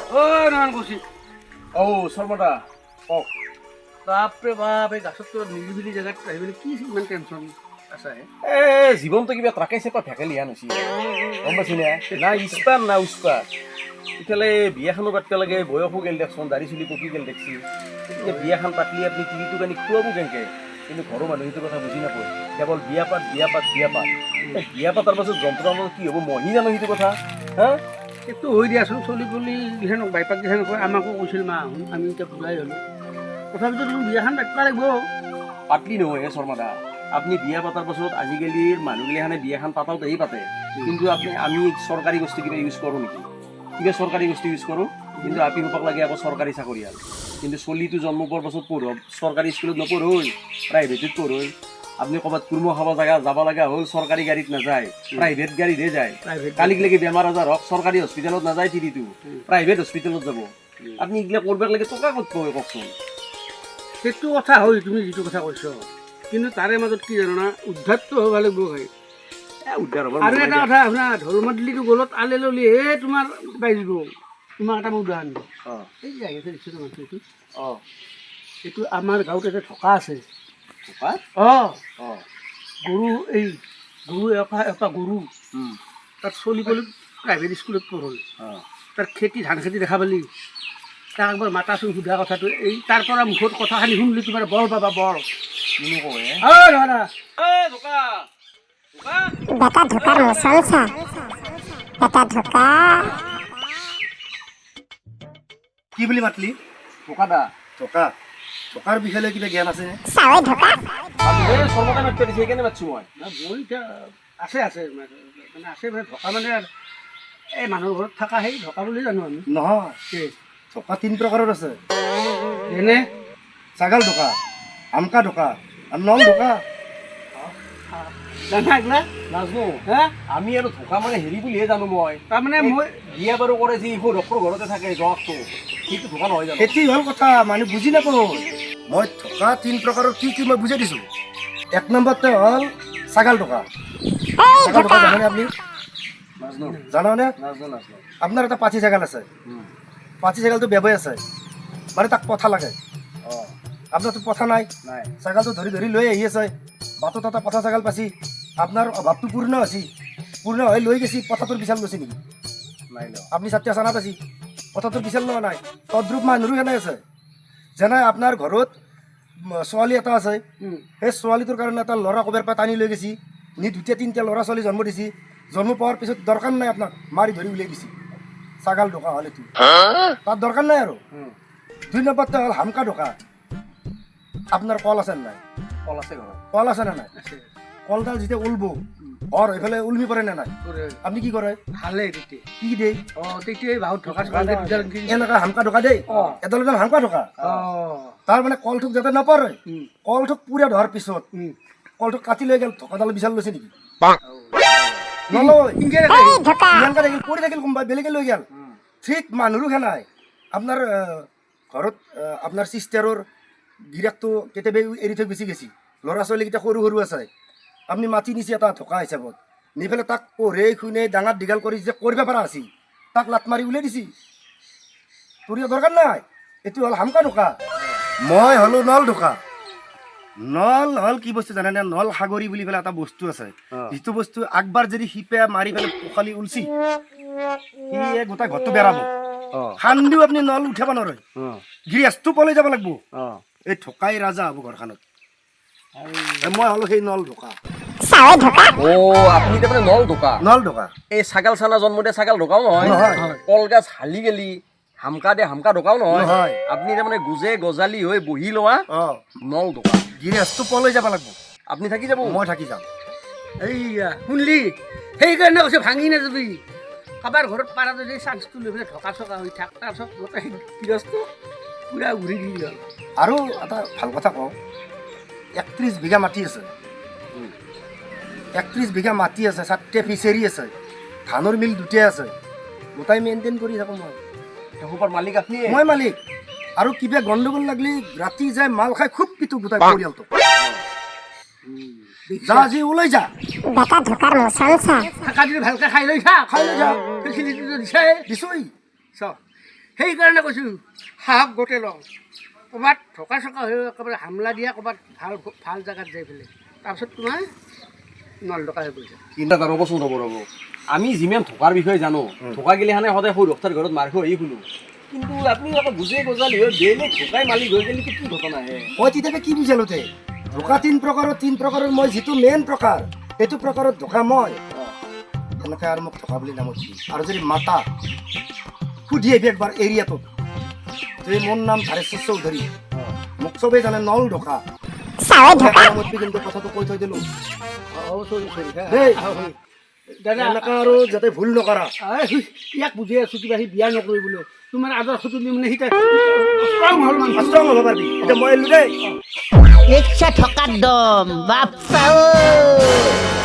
অ নাৰায়ণ কৌশিক। ঔ শৰ্মাদা, কওক। বাপৰে বাপ, এই গাছত তলত নিৰিবিলি জেগাত আহি পেলাই কি ইমান টেনশ্যন আছে হে? এ জীৱনটো কিবা ট্ৰাকে চেপা ভেকেলি হেন হৈছে, গম পাইছি না? না ইস্পাৰ না উস্পাৰ। ইফালে বিয়াখনো পাতব লাগে, বয়সো গেল দেখচোন, দাড়ি চুলি পকি গেল দেখছি। এতিয়া বিয়াখন পাতলি আপুনি তিৰিটো কানি খুৱাব কেনকে? কিন্তু ঘৰৰ মানুহ সেইটো কথা বুজি নাপায়। কেৱল বিয়া পাত, বিয়া পাত, বিয়া পাত। এই বিয়া পাতাৰ পাছত যন্ত্ৰণা কি হ'ব মইহে জানো সেইটো কথা। হা। সেইটো হৈ দিয়াচোন, চলি পলি গিখান বাইপাক গিখান কয়, আমাকো কৈছিল মা, আমি এতিয়া বুঢ়াই হ'লো। তথাপিতো তুমি বিয়াখন পাতবা লাগিব। পাতলি নহয় হে শৰ্মাদা, আপুনি বিয়া পাতাৰ পাছত আজিকালিৰ মানুহগিলাখানে বিয়াখন পাতাওতেহে পাতে, কিন্তু আপুনি আমি চৰকাৰী বস্তু কিবা ইউজ কৰোঁ নেকি? কিবা চৰকাৰী বস্তু ইউজ কৰোঁ? কিন্তু আপি সোপাক লাগে আকৌ চৰকাৰী চাকৰিয়াল। কিন্তু চলিটো জন্ম পোৱাৰ পাছত পঢ় চৰকাৰী স্কুলত নপঢ়ৈ, প্ৰাইভেটত পঢ়ৈ। আপুনি ক'ৰবাত কুৰ্ম খাব জাগা যাব লগা হ'ল, চৰকাৰী গাড়ীত নাযায়, প্ৰাইভেট গাড়ীতহে যায়। প্ৰাইভেট। কালিক লাগি বেমাৰ আজাৰ হওক, চৰকাৰী হস্পিটেলত নাযায়, তিৰিটো প্ৰাইভেট হস্পিটেলত যাব। আপুনি এইগিলা কৰবাক লাগে টকা ক'ত পাব কওকচোন? সেইটো কথা হয়, তুমি যিটো কথা কৈছ, কিন্তু তাৰে মাজত কি জানা, উদ্ধাৰটো হ'ব লাগিব ভাই। এ উদ্ধাৰ হ'ব। আৰু এটা কথা শুনা, ধৰ্মদিল্লীটো গলত আলে ললি হে তোমাৰ বাজিব। তোমাক এটা মই উদাহৰণ দিওঁ। এই যে আহিছে দেখিছোঁ মানুহটো, এইটো এইটো আমাৰ গাঁৱত এটা ঢকা আছে। টকা? অঁ। গৰু, এই গৰু এপা এপা গৰু। তাত চলি পলি প্ৰাইভেট স্কুলত পঢ়ল। তাৰ খেতি, ধান খেতি দেখা পালি তাক একবাৰ মাতাচোন, সোধা কথাটো। এই তাৰ পৰা মুখত কথাখিনি শুনলি তোমাৰ বৰ পাবা বৰ। কিনো কয় হে? ঐ নহয়। এ ঢোকা, ঢোকা। বেটা ঢোকাৰ মোচন চা, বেটা ঢোকা। কি বুলি মাতলি? ঢোকা দা। টকা, টকাৰ বিষয়ে কিবা জ্ঞান আছেনে? চাৱে ঢোকা। এই শৰ্মাদাই মাতিব দিছে, সেইকাৰণে মাতছো মই। মই এতিয়া আছে আছে মানে আছে মানে ঢকা মানে আৰু এই মানুহৰ ঘৰত থকা সেই ঢকা বুলি জানো আমি। নহয়। কি? ঢোকা তিনি প্ৰকাৰৰ আছে। যেনে? ছাগাল ঢোকা, আমকা ঢোকা আৰু নল ঢোকা। জানা এইগিলা? নাজনো। হা? আমি আৰু ঢোকা মানে হেৰি বুলিহে জানো মই। তাৰমানে মই বিয়া বাৰু কৰে যি সৰু ঘৰতে থাকে জগটো, সেইটো ঢোকা নহয় জানো? সেইটো হ'ল কথা, মানুহ বুজি নাপাওঁ। মই ঢোকা তিনি প্ৰকাৰৰ কি কি মই বুজাই দিছোঁ। এক নম্বৰতে হ'ল ছাগাল ঢোকা। এই ছাগাল ঢোকা। ঢোকা জানেনে আপুনি? নাজনো। জাননে? নাজনো, নাজনো। আপোনাৰ এটা পাঠি ছাগাল আছে। পাঠি ছাগালটো বেবই আছে, মানে তাক পঠা লাগে। আপোনাৰতো পঠা নাই। নাই। ছাগালটো ধৰি ধৰি লৈ আহি আছে, বাটত এটা পঠা ছাগাল পাইছি, আপোনাৰ অভাৱটো পূৰ্ণ হৈছে, পূৰ্ণ হৈ লৈ গৈছি। পঠাটোৰ বিচাৰ লৈছে নেকি? নাই ন। আপুনি ছাত্ৰী চানা পাইছি, পঠাটোৰ বিচাৰ লোৱা নাই। তদ্ৰূপ মানুহৰো সেনে আছে। যেনে আপোনাৰ ঘৰত ছোৱালী এটা আছে। সেই ছোৱালীটোৰ কাৰণে এটা ল'ৰা ক'বাৰ পৰা টানি লৈ গৈছি, নি দুটা তিনিটা ল'ৰা ছোৱালী জন্ম দিছি। জন্ম পোৱাৰ পিছত দৰকাৰ নাই আপোনাক, মাৰি ধৰি উলিয়াই দিছি। ছাগাল ঢোকা হ'ল এইটো, তাত দৰকাৰ নাই আৰু। দুই নম্বৰটো হ'ল হামকা ঢোকা। আপোনাৰ কল আছে নে নাই? কল আছে ঘৰত। কল আছে নে নাই? আছে। কলডাল যেতিয়া ওলব, ঘৰ এইফালে ওলমি পৰে নে নাই? কৰে। আপুনি কি কৰে? ভালে তেতিয়া। কি দেই? অঁ, তেতিয়াই বাহুত ঢকা চকা দুডাল এনেকা হামকা ঢোকা দেই। এডাল এডাল হামকা ঢোকা। তাৰ মানে কলথোক যাতে নপৰে। কলথোক পুৰা ধৰাৰ পিছত কলথোক কাটি লৈ গ'ল, ঢোকাডাল বিচাৰ লৈছে নেকি? নলয়। ইনকে এই ঢোকা। ইমানকা থাকিল, পৰি থাকিল, কোনোবাই বেলেগে লৈ গ'ল। ঠিক মানুহৰো নাই। আপোনাৰ ঘৰত আপোনাৰ চিষ্টাৰৰ গিৰিয়েকটো কেতিয়াবা এৰি থৈ গুচি গৈছে, ল'ৰা ছোৱালীকেইটা সৰু সৰু আছে। আপুনি মাতি নিছে এটা ঢোকা হিচাপত, নি পেলাই তাক পঢ়ে শুনে ডাঙৰ দীঘল কৰি যে কৰিব পৰা আছিল, তাক লাট মাৰি উলিয়াই দিছি। তোৰ ইয়াত দৰকাৰ নাই। এইটো হ'ল হামকা ঢোকা। মই হ'লো নল ঢোকা। নল হ'ল কি বস্তু জানেনে? নল সাগৰী বুলি পেলাই এটা বস্তু আছে। যিটো বস্তু আগবাৰ যদি শিপে মাৰি পেলাই পখালি উলছি, সি এই গোটেই ঘৰটো বেৰাব। খান্দিও আপুনি নল উঠাব নোৱাৰে। গৃহস্থটো পলাই যাব লাগিব। এই ঢোকাই ৰাজা হ'ব ঘৰখনত। এই মই হ'লো সেই নল ঢোকা। চাৱে ঢোকা। অ, আপুনি তাৰমানে নল ঢোকা? নল ঢোকা। এই ছাগাল চানা জন্ম দিয়া ছাগাল ঢোকাও নহয়? নহয়। কলগাছ হালি গেলি হামকা দে হামকা ঢোকাও নহয়? নহয়। আপুনি তাৰমানে গুজে গজালি হৈ বহি লোৱা নল ঢোকা। গৃহস্থটো পলাই যাব লাগিব। আপুনি থাকি যাব। মই থাকি যাম। এইয়া শুনলি, সেইকাৰণে কৈছোঁ ভাঙি নাযাবি। কাৰোবাৰ ঘৰত পাৰা যদি চান্সটো লৈ পেলাই ঢকা চকা হৈ থাক, তাৰপিছত গোটেই গৃহস্থ পূৰা ঘূৰি দি হ'ল। আৰু এটা ভাল কথা কওঁ, 31 বিঘা মাটি আছে। 31 বিঘা মাটি আছে, চাৰিটা ফিচাৰী আছে, ধানৰ মিল দুটাই আছে, গোটাই মেইনটেইন কৰি থাকোঁ মই। সোপাৰ মালিক আপুনি? মই মালিক। আৰু কিবা গণ্ডগোল লাগলি ৰাতি যায় মাল খাই খুব পিটো গোটাই পৰিয়ালটো। যা যি ওলাই যা। বেটা ঢোকাৰ মোচন চা। থাকা যদি ভালকে খাই লৈ থাক। খাই লৈ থাক। ফেচিলিটিটো দিছে। দিছোই। চ। সেইকাৰণে কৈছোঁ, সাহস গোটেই লওঁ, ক'ৰবাত ঢকা চকা হৈ একেবাৰে হামলা দিয়া, ক'ৰবাত ভাল ভাল জেগাত যাই পেলাই, তাৰপিছত তোমাৰ নল ঢকা হৈ পৰিছে। কিন্তু এটা ৰ'বচোন, ৰ'ব ৰ'ব, আমি যিমান ঢকাৰ বিষয়ে জানো, ঢকা গিলাখানে সদায় সৰু ৰক্তাৰ ঘৰত মাৰ খোৱা শুনো। কিন্তু আপুনি আকৌ বুজে গজালি হৈ বেলেগ ঢকাই মালিক হৈ গ'লে কি ঘটনা হে? মই তেতিয়াকে কি বুজালো তে? ধোকা তিন প্ৰকাৰৰ, তিন প্ৰকাৰৰ মই যিটো মেইন প্ৰকাৰ, সেইটো প্ৰকাৰত ধোকা মই। এনেকৈ আৰু মোক ধোকা বুলি নামত আৰু যদি মাতা, সুধি আহিবি একবাৰ এৰিয়াটোত যে মোৰ নাম ধাৰেশ্বৰ চৌধুৰী, মোক চবেই জানে নল ধোকা। চাৱে ঢোকা। নামত কিন্তু কথাটো কৈ থৈ দিলোঁ। অঁ, চৰি চৰি। দেই। দাদা। এনেকা আৰু যাতে ভুল নকৰা। এই, ইয়াক বুজাই আছোঁ কিবা, সি বিয়া নকৰি বোলে। তোমাৰ আদৰ্শটো দি মানে সি ষ্ট্ৰং হ'ল মানুহ। ষ্ট্ৰং হ'ব পাৰিবি। এতিয়া মই এৰিলোঁ দেই। ইচ্ছা থকাত দম বাপ্পা ঐ।